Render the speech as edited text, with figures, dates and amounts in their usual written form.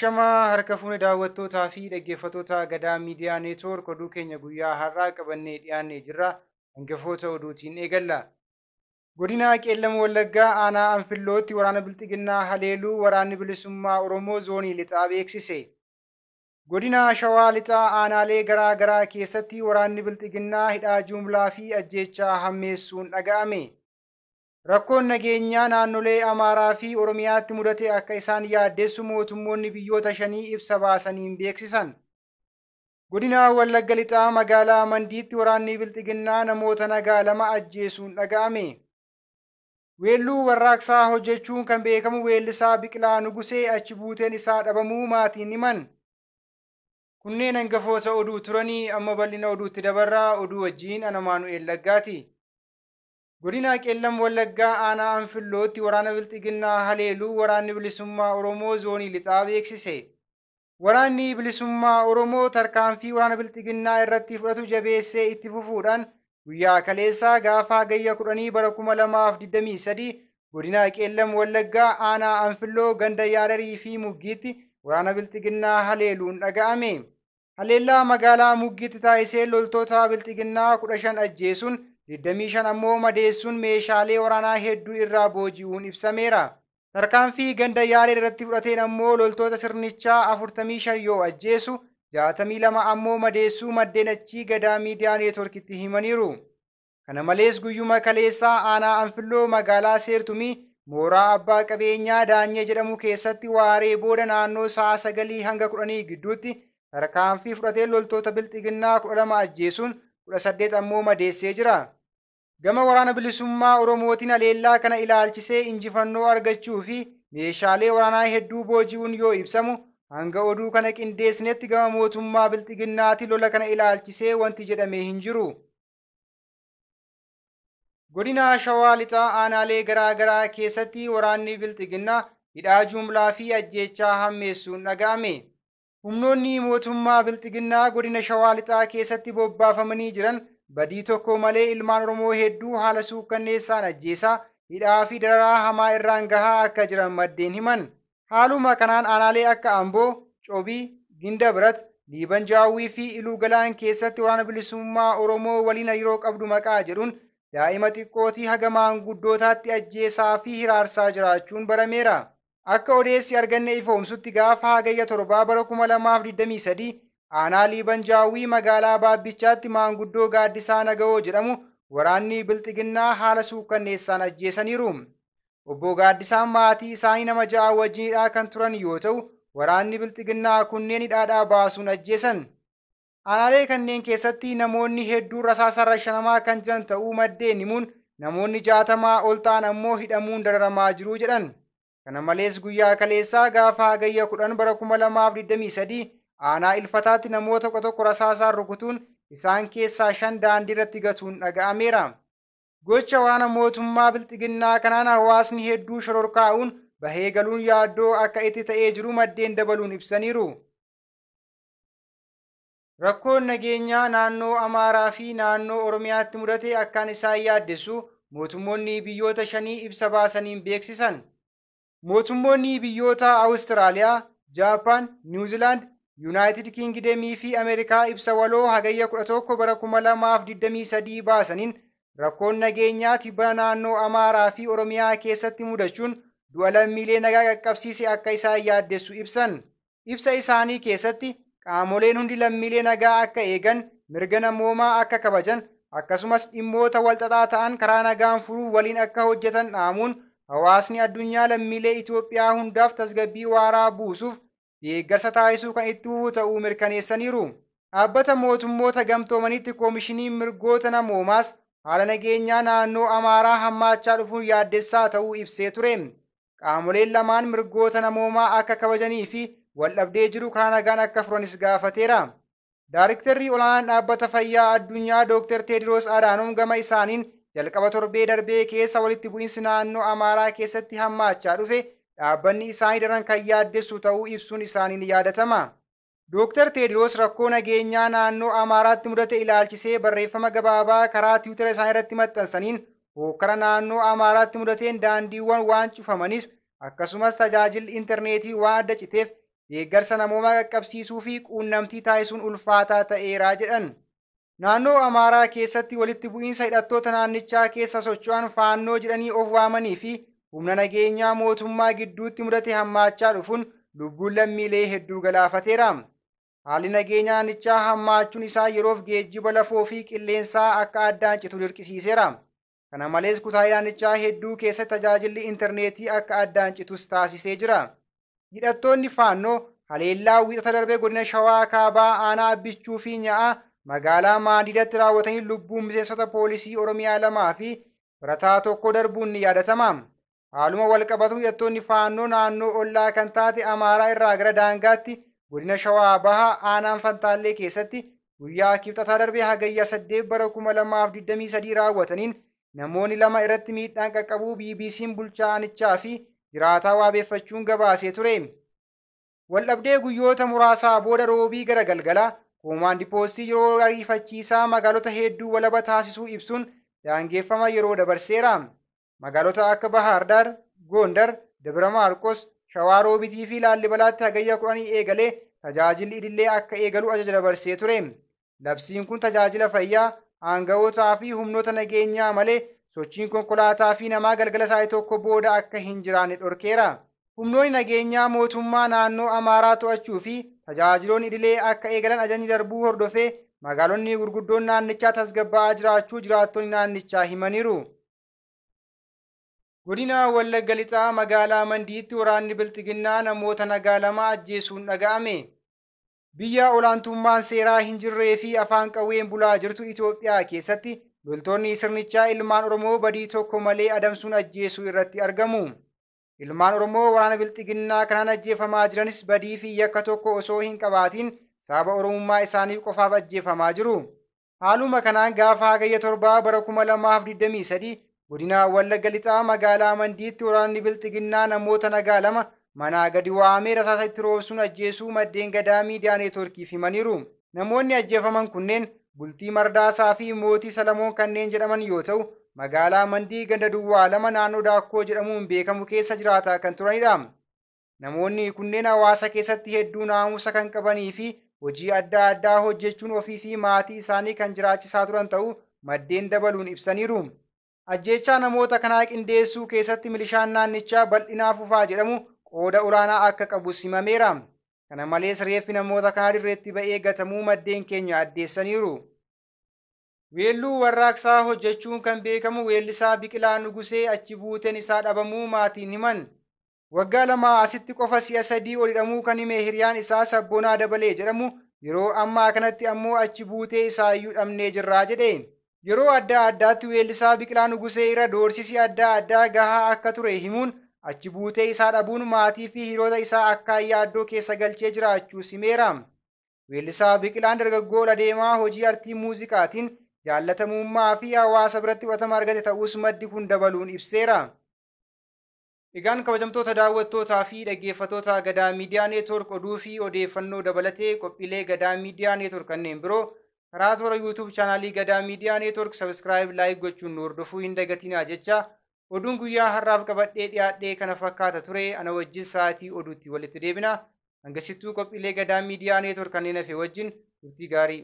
Ashamaa harka fuune daawwattootaa fi dhaggeeffattoota Gadaa Miidiyaa Neetwoork oduu keenya guyyaa har'aa qabannee dhiyaannee jirra. Hangafoota oduutiin eegalla. Godina Qeellam Wallaggaa aanaa Anfillootti waraana Bilxiginnaa haleeluu waraanni bilisummaa Oromoo zoonii lixaa beeksise. Godina Shawaa lixaa aanaalee garaa garaa keessatti waraanni Bilxiginnaa hidhaa jumlaa fi ajjeechaa hammeessuun dhaga'ame. Rakkoon nageenyaa naannolee Amaaraa fi Oromiyaatti mudate akka isaan yaaddeessu mootummoonni biyyoota shanii ibsa baasaniin beeksisan. Godina Wallagga lixaa magaalaa Mandiitti waraanni Bilxiginnaa namoota nagaa lama ajjeesuun dhaga'ame. Weelluu warraaqsaa hojjechuun kan beekamu weellisaa Biqilaa Nugusee achi buuteen isaa dhabamuu maatiin himan. Kunneen hangafoota oduu turanii amma bal'ina oduutti dabarraa oduu wajjin ana Maanu'eel Laggaati. Godina Qeellam Wallaggaa aanaa Anfillootti waraana Bilxiginnaa haleeluu waraanni bilisummaa Oromoo zoonii lixaa beeksise. Waraanni bilisummaa Oromoo tarkaanfii waraana Bilxiginnaa irratti fudhatu jabeessee itti fufuudhaan guyyaa kaleessaa gaafa hagayya 10 bara 2023 godina Qeellam Wallaggaa aanaa Anfilloo ganda Yaadarii fi Muggiitti waraana Bilxiginnaa haleeluun dhaga'ame. Haleellaa magaalaa Muggiitti taasisee loltoota Bilxiginnaa 15 ajjeesuun 25 ammoo madeessuun meeshaalee waraanaa hedduu irraa booji'uun ibsameera. Tarkaanfii ganda Yaalee irratti fudhateen ammoo loltoota sirnichaa 45 yoo ajjeesu 62 ammoo madeessuu maddeen achii Gadaa Miidiyaa Neetwoorkitti himaniiru. Kana malees guyyuma kaleessaa aanaa Anfilloo magaalaa Seertumii mooraa abbaa qabeenyaa Daanyee jedhamu keessatti waaree booda naannoo sa'a 9 hanga 10 gidduutti tarkaanfii fudhateen loltoota Bilxiginnaa 12 ajjeesuun 18 ammoo madeessee jira. Gama waraana bilisummaa Oromootiin haleellaa kana ilaalchisee injifannoo argachuu fi meeshaalee waraanaa hedduu booji'uun yoo ibsamu hanga oduu kana qindeessinetti gama mootummaa Bilxiginnaatti lola kana ilaalchisee wanti jedhamee hin jiru. Godina Shawaa lixaa aanaalee garaa garaa keessatti waraanni Bilxiginnaa hidhaa jumlaa fi ajjeechaa hammeessuun dhaga'ame. Humnoonni mootummaa Bilxiginnaa godina Shawaa lixaa keessatti bobbaafamanii jiran badii tokko malee ilmaan Oromoo hedduu haala suukkanneessaan ajjeesaa hidhaa fi dararaa hamaa irraan gahaa akka jiran maddeen himan. Haaluma kanaan aanaalee akka Amboo, Cobii, Ginda Birat, Liiban Jaawwii fi Iluu Galaan keessatti waraana bilisummaa Oromoo waliin hariiroo qabdu maqaa jedhuun daa'ima xiqqootii haga maanguddootaatti ajjeesaa fi hiraarsaa jiraachuun barameera. Akka odeessi arganne ifoomsutti gaafa hagayya 7 bara 2023 aanaa Liiban Jaawwii magaalaa Baabbichaatti maanguddoo Gaaddisaa Naga'oo jedhamu waraanni Bilxiginnaa haala suukkanneessaan ajjeesaniiru. Obbo Gaaddisaan maatii isaanii nama 6 wajjin hidhaa kan turan yoo ta'u, waraanni Bilxiginnaa kunneen hidhaadhaa baasuun ajjeesan. Aanaalee kanneen keessatti namoonni hedduun rasaasarra shanamaa kan jiran ta'uu maddeen himuun namoonni 60 ol ta'an ammoo hidhamuun dararamaa jiru jedhan. Kana malees guyyaa kaleessaa gaafa hagayya 10 bara 2023 aanaa Ilfataatti namoota 11 rasaasaan rukutuun isaan keessaa 5 daandii irratti gatuun dhaga'ameera. Gocha waraana mootummaa Bilxiginnaa kanaan hawaasni hedduu shororkaa'uun bahee galuun yaaddoo akka itti ta'ee jiru maddeen dabaluun ibsaniiru. Rakkoon nageenyaa naannoo Amaaraa fi naannoo Oromiyaatti mudate akkaan isaan yaaddessu mootummoonni biyyoota shanii ibsa baasaniin beeksisan. Mootummoonni biyyoota Awustiraaliyaa, Jaappaan, Niwuziilaand, Yuunaayitid Kiingidemii fi Ameerikaa ibsa waloo hagayya 11 bara 2023 baasaniin rakkoon nageenyaa tibba naannoo Amaaraa fi Oromiyaa keessatti mudachuun du'a lammiilee nagaa qaqqabsiise akka isaan yaaddessu ibsan. Ibsa isaanii keessatti qaamoleen hundi lammiilee nagaa akka eegan, mirga namoomaa akka kabajan, akkasumas dhimmoota walxaxaa ta'an karaa nagaan furuu waliin akka hojjetan dhaamuun hawaasni addunyaa lammiilee Itoophiyaa hundaaf tasgabbii waaraa buusuuf deeggarsa taasisuu kan itti fufu ta'uu mirkaneessaniiru. Dhaabbata mootummoota gamtoomanitti koomishiniin mirgoota namoomaas haala nageenyaa naannoo Amaaraa hammaachaa dhufuun yaaddessaa ta'uu ibsee ture. Qaamoleen lamaan mirgoota namoomaa akka kabajanii fi waldhabdee jiru karaa nagaan akka furanis gaafateera. Daariktarri olaanaan dhaabbata fayyaa addunyaa Dr. Teediroos Adhaanoom gama isaaniin jalqaba torbee darbee keessa walitti bu'iinsi naannoo Amaaraa keessatti hammaachaa dhufe dhaabbanni isaanii daran kan yaaddessu ta'uu ibsuun isaanii ni yaadatama. Dr. Teediroos rakkoo nageenyaa naannoo Amaaraatti mudate ilaalchisee barreeffama gabaabaa karaa Tiwiitara isaanii irratti maxxansaniin hokkara naannoo Amaaraatti mudateen daandiiwwan waan cufamanis akkasumas tajaajilli intarneetii waan adda citeef deeggarsa namoomaa qaqqabsiisuu fi quunnamtii taasisuun ulfaataa ta'eera jedhan. Naannoo Amaaraa keessatti walitti bu'iinsa hidhattoota naannichaa keessa socho'an Faannoo jedhanii of waamanii fi humna nageenyaa mootummaa gidduutti mudate hammaachaa dhufuun lubbuun lammiilee hedduu galaafateera. Haalli nageenya naannichaa hammaachuun isaa yeroof geejjiba lafoo fi qilleensaa akka addaan citu dirqisiiseera. Kana malees kutaalee naannichaa hedduu keessatti tajaajilli intarneetii akka addaan citus taasisee jira. Hidhattoonni Faannoo haleellaa Wiixata darbee godina Shawaa Kaabaa aanaa Abbichuu fi Nya'aa magaalaa Maandiidatti raawwatanii lubbuun miseensota poolisii Oromiyaa 2 fi barataa 1 darbuun ni yaadatama. Haaluma wal qabatu hidhattoonni Faannoo naannoo ollaa kan taate Amaaraa irraa gara daangaatti godina Shawaa Bahaa aanaan Fantaallee keessatti guyyaa Kibxataa darbee Hagayya 8 bara 2023 raawwataniin namoonni 2 irratti miidhaan qaqqabuu BBC'n bulchaa aanichaa fi jiraataa waabeeffachuun gabaasee ture. Waldhabdee guyyoota muraasaa booda roobii gara galgalaa koomaandi poostii yeroo ariifachiisaa magaalota hedduu walaba taasisuu ibsuun daangeffama yeroo dabarseera. Magaalota akka Bahaar Daar, Gondar, Dabra Maarqos, Shawaa Roobitii fi Laallibalaatti Hagayya 10 eegalee tajaajilli idilee akka eegalu ajaja dabarsee ture. Labsiin kun tajaajila fayyaa, aanga'ootaa fi humnoota nageenyaa malee sochiin konkolaataa fi namaa galgala sa'aatii 1 booda akka hin jiraanne dhorkeera. Humnoonni nageenyaa mootummaa naannoo Amaaraa to'achuu fi tajaajiloonni idilee akka eegalan ajajni darbuu hordofee magaalonni gurguddoon naannichaa tasgabbaa'aa jiraachuu jiraattonni naannichaa himaniiru. Godina Wallagga Lixaa magaalaa Mandiitti waraanni Bilxiginnaa namoota nagaa 2 ajjeesuun dhaga'ame. Biyya olaantummaan seeraa hin jirree fi afaan qawween bulaa jirtu Itoophiyaa keessatti loltoonni sirnichaa ilmaan Oromoo badii tokko malee adamsuun ajjeesuu irratti argamu. Ilmaan Oromoo waraana Bilxiginnaa kanaan ajjeefamaa jiranis badii fi yakka tokko osoo hin qabaatin sababa Oromummaa isaaniif qofaaf ajjeefamaa jiru. Haaluma kanaan gaafa Hagayya 7 bara 2023 godina Wallagga Lixaa magaalaa Mandiitti waraanni Bilxiginnaa namoota nagaa 2 manaa gadi waamee rasaasa itti roobsuun ajjeesuu maddeen Gadaa Miidiyaa Neetwoorkiif himaniiru. Namoonni ajjeefaman kunneen Bultii Mardaasaa fi Mootii Salamoon kanneen jedhaman yoo ta'u, magaalaa Mandii ganda duwwaa 2 naannoo Daakkoo jedhamuun beekamu keessa jiraataa kan turanidha. Namoonni kunneen hawaasa keessatti hedduu naamusa kan qabanii fi hojii adda addaa hojjechuun ofii fi maatii isaanii kan jiraachisaa turan ta'uu maddeen dabaluun ibsaniiru. Ajjeechaa namoota kanaa qindeessuu keessatti milishaan naannichaa Bal'inaa Fufaa jedhamu qooda olaanaa akka qabu simameera. Kana malees reeffi namoota kanaa dirreetti ba'ee gatamuu maddeen keenya addeessaniiru. Weelluu warraaqsaa hojjechuun kan beekamu weellisaa Biqilaa Nugusee achi buuteen isaa dhabamuu maatiin himan. Waggaa 2 asitti qofa si'a 3 ol hidhamuu kan hime hiriyaan isaa Sabboonaa Dabalee jedhamu yeroo ammaa kanatti ammoo achi buutee isaa iyyuu dhabnee jirraa jedhe. Yeroo adda addaatti weellisaa Biqilaa Nugusee irra doorsisi adda addaa gahaa akka ture himuun achi buutee isaa dhabuun maatii fi hiriyoota isaa akka yaaddoo keessa galchee jiraachuu simeera. Weellisaa Biqilaan dargaggoo adeemaa hojii artii muuziqaatiin jaallatamummaa fi hawaasa biratti fudhatama argate ta'us maddi kun dabaluun ibseera. Egaan kabajamtoota daawwattootaa fi dhaggeeffattoota Gadaa Miidiyaa Neetwoork oduu fi odeeffannoo dabalatee qophiilee Gadaa Miidiyaa Neetwoork kanneen biroo karaa toora YouTube chaanaalii Gadaa Miidiyaa Neetwoork subscribe like gochuun nu hordofuu hin dagatinaa jecha oduun guyyaa har'aaf qabadhee dhiyaadhee kana fakkaata ture. Ana wajjin sa'aatii oduutti walitti deebina. Hangasittuu qophiilee Gadaa Miidiyaa Neetwoork kanneen hafe wajjin turtii gaarii.